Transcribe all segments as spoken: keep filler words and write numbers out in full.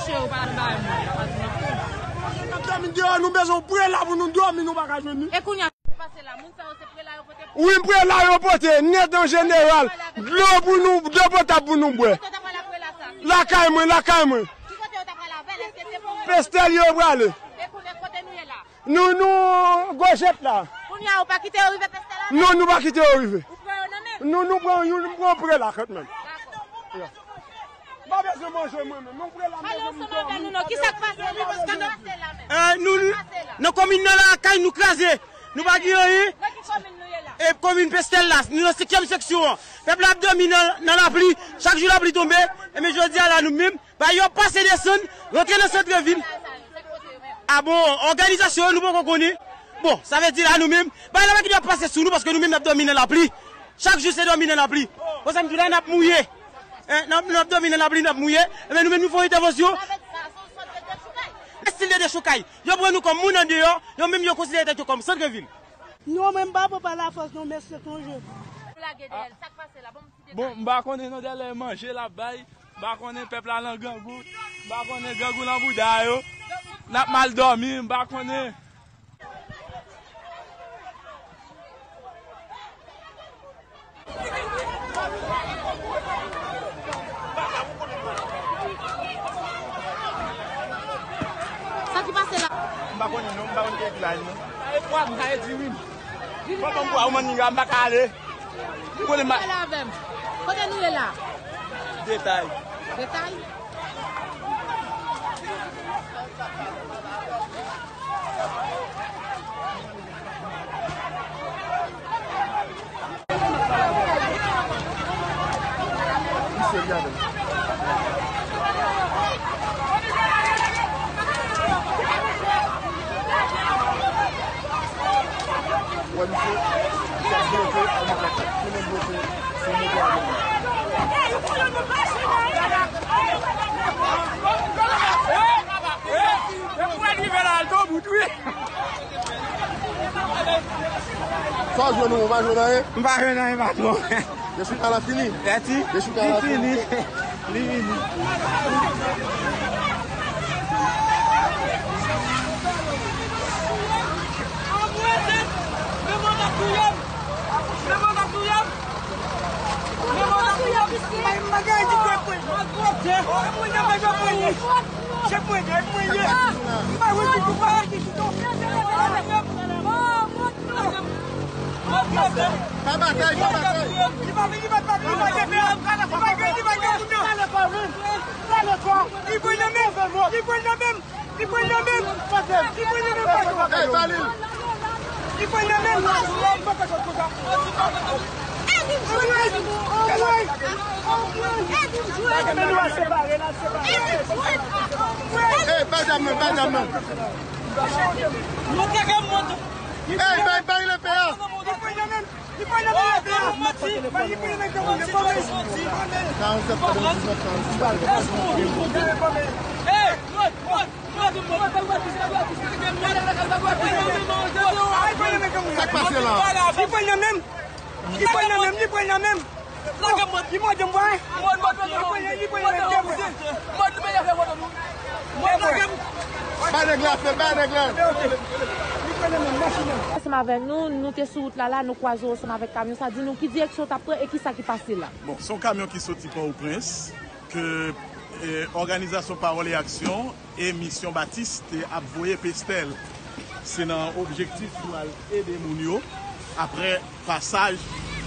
N ap dòmi deyò, nou bezwen yon prela pou nou dòmi, nou pa ka jwenn li. E kounye a, sa k pase la? Moun sa yo se prela yo pote pou... Wi, prela yo pote, nèt an jeneral. Dlo pou nou, dlo potab pou nou bwè. Ki kote yo ta pral avè prela sa? Lakay mwen, lakay mwen. Ki kote yo ta pral avè l? Èske se pou... Pestèl yo prale. E kounye a, kote nou ye la? Nou, nou, Gojèt la. Kounye a, ou pa kite yo rive Pestèl la? Non, nou pa kite yo rive. Ou pran yo nan men? Nou, nou pran, nou pran prela kanmenm. Dakò. M pa bezwen manje mwen menm. Yon prela m bezwen m dòmi. Pale ansanm avè nou non. Kisa k pase la? Kisa k pase la menm? Eh, nou, nan komin nan la, kay nou kraze. Nou pa gen anyen. Nan ki komin nou ye la? E komin Pestèl la, nou nan senkyèm seksyon an. Pèp la ap dòmi nan, nan lapli. Chak jou lapli tonbe. Ebyen jodi a la nou menm, bay yo pase desann, rantre nan santrevil. A bon, òganizasyon yo nou poko konnen. Bon, sa vle di la nou menm, bay la pa gen dwa pase sou nou paske nou menm n ap dòmi nan lapli. Chak jou se dòmi nan lapli. Bon, sa m di w la, n ap mouye. Hein, n ap, n ap dòmi nan lapli, n ap mouye. Ebyen, nou menm, nou fè yon entèvansyon. Estil de dechoukay. Yo pran nou kòm moun andeyò, yo menm yo konsidere tèt yo kòm santrevil. Non, mwen m pa pran pa lafòs, non, mesye, konje. Ou lage dèyè l, sa k pase la? Bon, m ti detay. Bon, m pa konnen non, dèyè manje l ap bay. M pa konnen pèp la nan grangou. M pa konnen grangou nan bouda yo. N ap mal dòmi, m pa konnen. Sa ki pase la? M pa konnen non, m pa konn ki eklaj non. Sa e pwa, sa e dirin. Kòman m pwa, ou manniga, m pa ka ale. Ou konnen ma- Pale avè m. Kote nou ye la? Detay. Detay? Wè misye, misye ap bloke, ap bloke, tounen bloke, se moto a bloke. Sa w jwenn ou, ou pa jwenn anyen? M pa jwenn anyen, patwon. Dechouka la fini? Mèsi. Dechouka la fini. Li fini. Pa batay, pa batay. Li pa vini, li pa vini, li pa vini, li pa vini, li pa vini. Li pran nan men, li pran nan men, li pran nan men, li pran nan men, patwon. Ey, ba li l. Li pran nan men, patwon. Ey, ba zam nan, ba zam nan. Ey, bay, bay lepè a. Li pran nan men, li pran nan men. Sa k pase la? Li pran nan men, li pran nan men. Li pran nan men, li pran nan men. Li mòde m, bwè. Li pran nan men, li pran nan men. Bay nèg la fè, bay nèg la. Ansanm avè nou, nou te sou wout la la, nou kwaze w ansanm avèk kamyon sa. Di nou ki direksyon w t ap pran e kisa ki pase la? Bon, se yon kamyon ki soti Pòtoprens, ke, eh, òganizasyon Pawòl e Aksyon e Misyon Batis te ap voye Pestèl. Se nan objektif pou al ede moun yo aprè pasaj,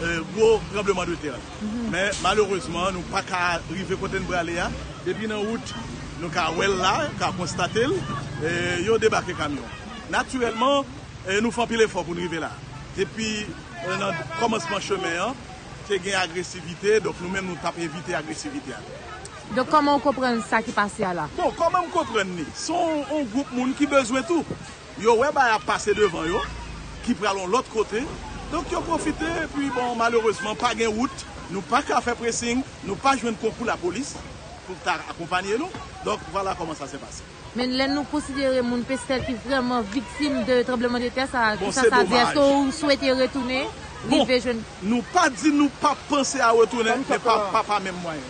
eh, gwo tranbleman de tè. Men malerezman, nou pa ka rive kote n prale a. Depi nan wout, nou ka wè l la, ka konstate l, eh, yo debake kamyon. Natirèlman, eh, nou fè anpil efò pou n rive la. Depi, eh, nan kòmansman chemen an, te gen agresivite, donk nou menm nou t ap evite agresivite a. Donk, kòman w konprann sa ki pase a la? Bon, kòman m konprann li? Se yon, yon gwoup moun ki bezwen tou. Yo wè bagay ap pase devan yo, ki pral yon lòt kote. Donk, yo pwofite, epi, bon, malerezman, pa gen wout. Nou pa ka fè presing, nou pa jwenn konkou lapolis pou ta akonpanye nou. Donk, vwala kòman sa se pase. Men lè nou konsidere moun Pestèl ki vrèman viktim de tranbleman de tè sa, kisa sa di? Èske w swete retounen, rive jwenn? Bon, nou pa di nou p ap panse a retounen, men pa, pa, pa menm mwayen.